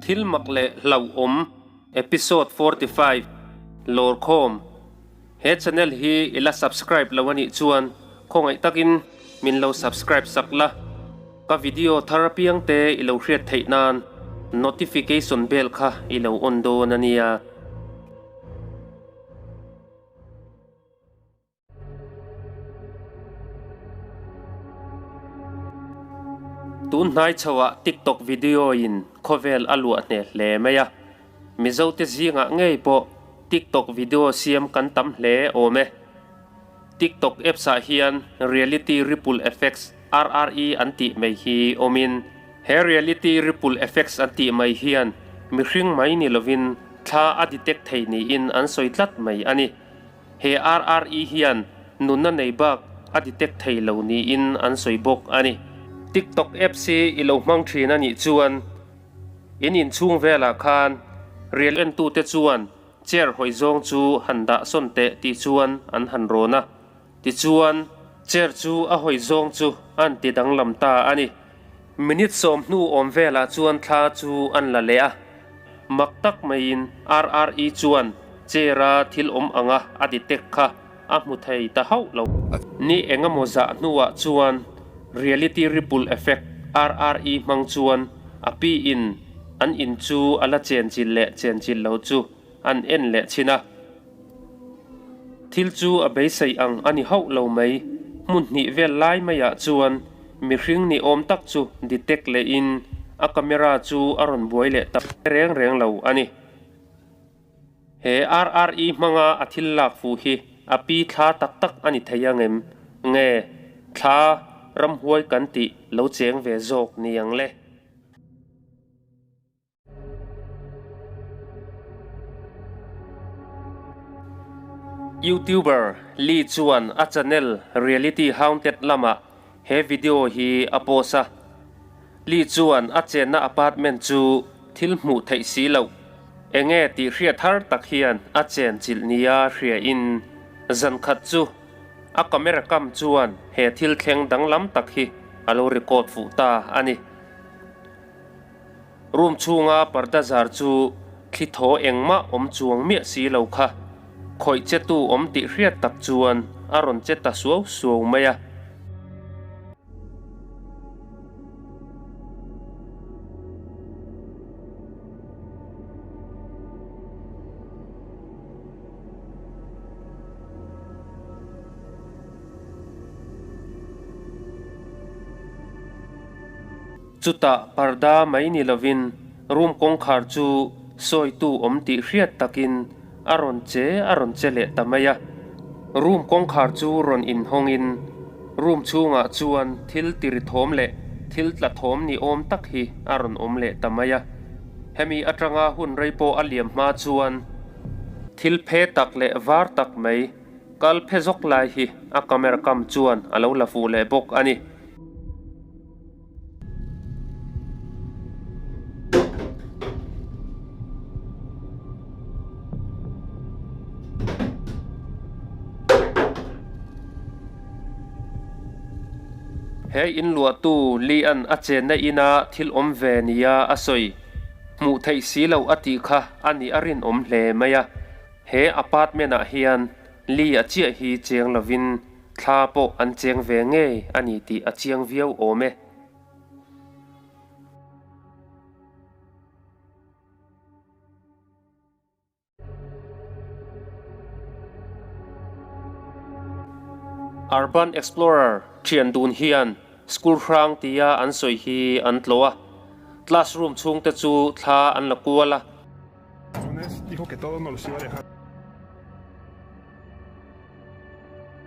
Thil mak leh hlauhawm Episode 45 Lawrkhawm He channel hi i la subscribe lo anih chuan khawngaih takin min lo subscribe sak la, ka video thar apiang te i lo hriat theih nan notification bell kha i lo on dawn a nia. Tun hnai chhoah TikTok video in khawvel a luah hneh hle mai a, Mizote zingah ngei pawh TikTok video siam kan tam hle awm e. TikTok apps ah hian Reality Ripple Effects, RRE, an tih mai hi awmin, he Reality Ripple Effects an tih mai hian mihring mai ni lovin thla a detect thei niin an sawi tlat mai a ni. He RRE hian nunna nei bak a detect thei lo niin an sawi bawk a ni. TikTok apps hi i lo hmang thin a nih chuan in inchhung velah khan rial entute chuan chair hawi zawng chu han dah sawn teh tih chuan an han rawn a. Tichuan chair chu a hawi zawng chu an ti danglam ta a ni. Minute sawm hnu awm velah chuan thla chu an la leh a. Mak tak maiin RRE chuan chair-a thil awm anga a detect kha a hmu thei ta hauh lo. Ni engemaw zah hnuah chuan Reality Ripple Effect, RRE, hmang chuan a piin an in chu a la chenchilh leh chenchilh lo chu an en leh chhin a. Thil chu a beisei ang a ni hauh lo mai. Hmun hnih vel lai maiah chuan mihring ni awm tak chu detect lehin a camera chu a rawn buai leh ta reng reng lo a ni. He RRE hmanga a thil lak fuh hi a pi thla tak tak a ni thei ang em? Nge thla ramhuai kan tih lo cheng ve zawk ni ang le? Youtuber Lee chuan a channel Reality Haunted lamah he video hi a post a. Lee chuan a chenna apartment chu thil hmuh theih si loh, enge tih hriat har tak hian a chen chilh nia hriain zan khat chu a camera kam chuan he thil thleng danglam tak hi a lo record fuh ta a ni. Room chhunga parda zar chu thli thaw engmah awm chuang miah si lo kha khawih che tu awm tih hriat tak chuan a rawn che ta suau suau mai a. Chutah parda mai ni lovin room kawngkhar chu sawitu awm tih hriat takin a rawn che a rawn che leh ta mai a. Room kawngkhar chu rawn inhawngin room chhungah chuan thil tiri thawm leh thil tla thawm ni awm tak hi a rawn awm leh ta mai a. Hemi atanga hun rei pawh a liam hma chuan thil phe tak leh var tak mai kal phe zawk lai hi a camera kam chuan a lo la fuh leh bawk a ni. He in luahtu Lee-a'n a chenna ina thil awm ve nia a sawi hmuh theih si loh a tih kha a nih a rinawm hle mai a. He apartment-ah hian Lee-a chiah hi cheng lovin Thla pawh an cheng ve ngei a ni tih a chiang viau awm e. Urban Explorer thian dun hian school hrang tia an sawi hi an tlawh a, classroom chhungte chu thla an la kual a.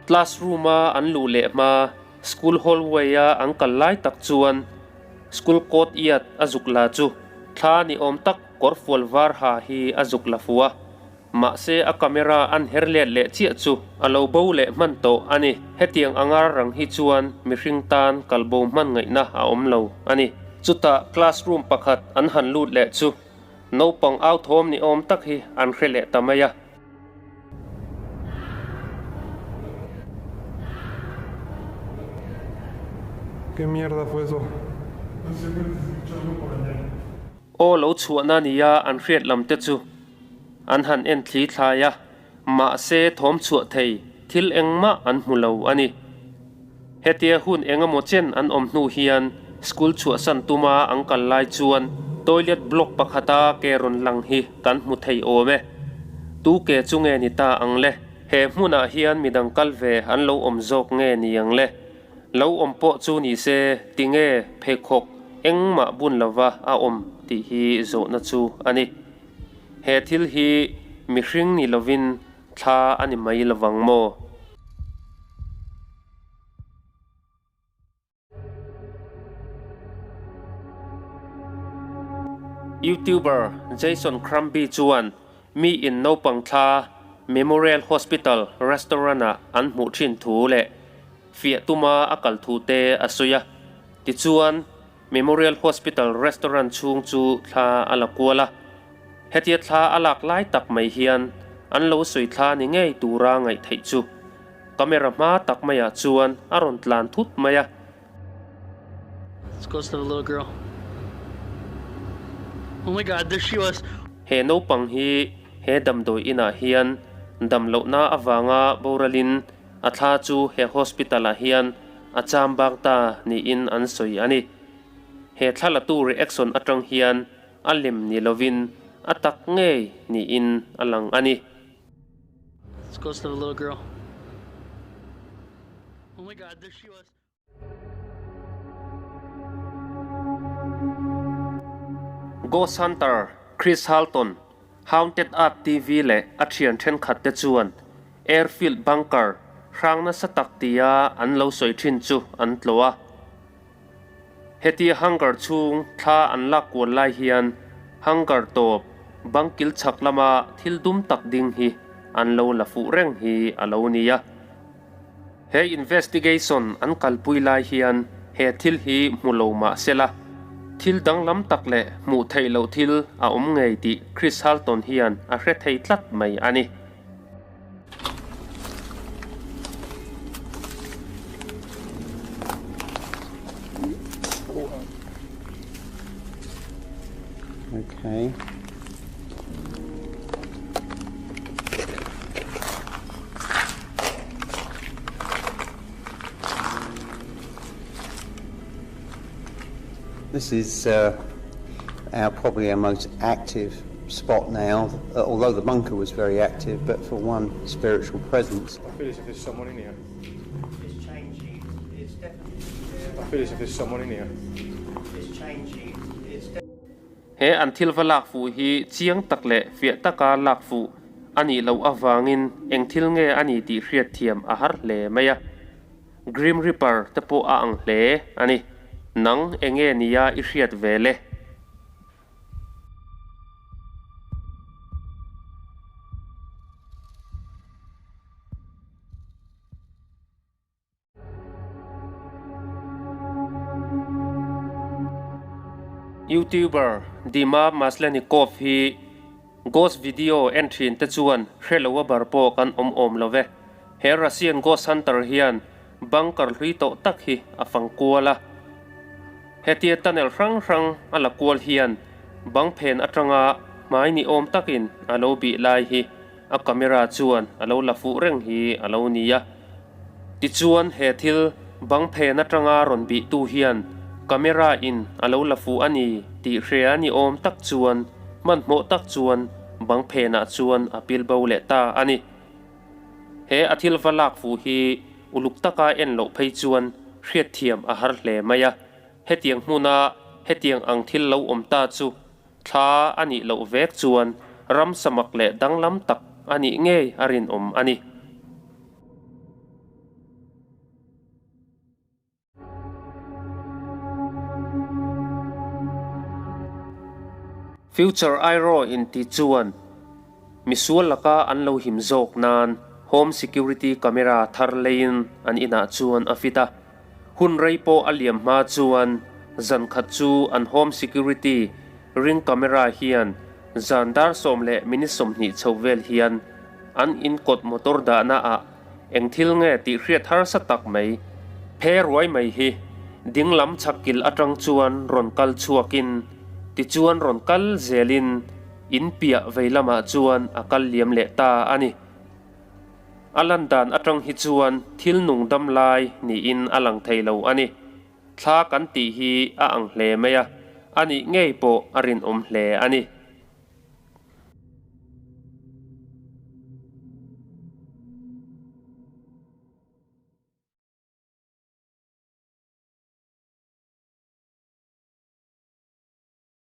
Classroom a an luh leh hma school hallway a an kal lai tak chuan school courtyard a zuk la chu thla ni awm tak kawr fual var ha hi a zuk la fu a, mahse a camera an her let leh chiah chu a lo bo leh hman tawh a ni. Hetiang anga rang hi chuan mihring tan kal bo hman ngaihna a awm lo a ni. Chutah classroom pakhat an han lut leh chu naupang au thawm ni awm tak hi an hre leh ta mai a. ¿Qué mierda fue eso? Aw lo chhuahna nia an hriat lam te chu an han en thli thlai a, mahse thawm chhuah thei thil engmah an hmu lo a ni. Hetia hun engemaw chen an awm hnu hian school chhuahsan tuma an kal lai chuan toilet block pakhata ke rawn lang hi kan hmu thei awm e. Tu ke chu nge ni ta ang le? He hmunah hian midang kal ve an lo awm zawk nge ni ang le? Lo awm pawh chu ni se tinge pheikhawk engmah bun lova a awm tih hi zawhna chu a ni. He thil hi mihring ni lovin thla a ni mai lovang maw? Youtuber Jason Crumby chuan mi in naupang thla Memorial Hospital restaurant-ah an hmuh thin thu leh fiah tuma a kal thu te a sawi a. Tichuan, Memorial Hospital restaurant chhung chu thla a la kual a. Hetia thla a lak lai tak mai hian an lo sawi thla ni ngei tura ngaih theih chu Camera hma tak maiah chuan a rawn tlan thut mai a. It's ghost of a little girl. Oh my god, there she was. He naupang hi he damdawi inah hian dam lohna avanga boralin a thla chu he hospital ah hian a cham bang ta niin an sawi a ni. He thla latu reaction atang hian a lem ni lovin a tak ngei niin a lang a ni. It's ghost of a little girl. Oh my god, there she was. Ghost Hunter Chris Halton, Haunted Art TV leh a thian thenkhat te chuan Airfield Bunker hrang nasa tak tia an lo sawi thin chu an tlawh a. Hetia hangar chhung thla an lak kual lai hian hangar tawp bang kil chhak lama thil dum tak ding hi an lo la fuh reng hi a lo ni a. He investigation an kalpui lai hian he thil hi hmu lo mah se la, thil danglam tak leh hmuh theih loh thil a awm ngei tih Chris Halton hian a hre thei tlat mai a ni. Okay. This is uh, our probably our most active spot now, although the bunker was very active, but for one spiritual presence. I feel as if there's someone in here. It's changing. It's definitely there. I feel as if there's someone in here. It's changing. It's He an thil va lak fuh hi chiang tak leh fiah taka lak fuh a nih loh avangin eng thil nge a ni tih hriatthiam a har hle mai a. Grim Reaper te pawh a ang hle a ni. Nang enge nia i hriat ve le? Youtuber Dima Maslenikov hi ghost video en thin te chuan hre lo a bar pawh kan awm awm lo ve. He Russian ghost hunter hian bunker hlui tawh tak hi a fang kual a. Hetia tunnel hrang hrang a la kual hian bang phen atanga hmai ni awm takin a lo bih lai hi a camera chuan a lo la fuh reng hi a lo ni a. Tichuan he thil bang phen atanga rawn bihtu hian camera in a lo la fuh a ni tih hria ni awm tak chuan hmanhmawh tak chuan bang phenah chuan a pil bo leh ta a ni. He a thil va lak fuh hi uluk taka en loh phei chuan hriatthiam a har hle mai a, hetiang hmuna hetiang ang thil lo awm ta chu thla a nih loh vek chuan ram samak leh danglam tak a nih ngei a rinawm a ni. Future Aero inti chuan misual laka an lo him zawk nan home security camera thar leiin an inah chuan a fit a. Hun rei pawh a liam hma chuan zan khat chu an home security ring camera hian zan dar sawm leh minute 20 chho vel hian an inkawt motor dahna ah Eng thil nge tih hriat harsa tak mai, phe ruai mai hi. Dinglam chhak kil atang chuan rawn kal chhuakin, tichuan rawn kal zelin in piah vei lamah chuan a kal liam leh ta a ni. A lan dan atang hi chuan thil nung dam lai niin a lang thei lo a ni. Thla kan tih hi a ang hle mai a, a nih ngei pawh a rinawm hle a ni.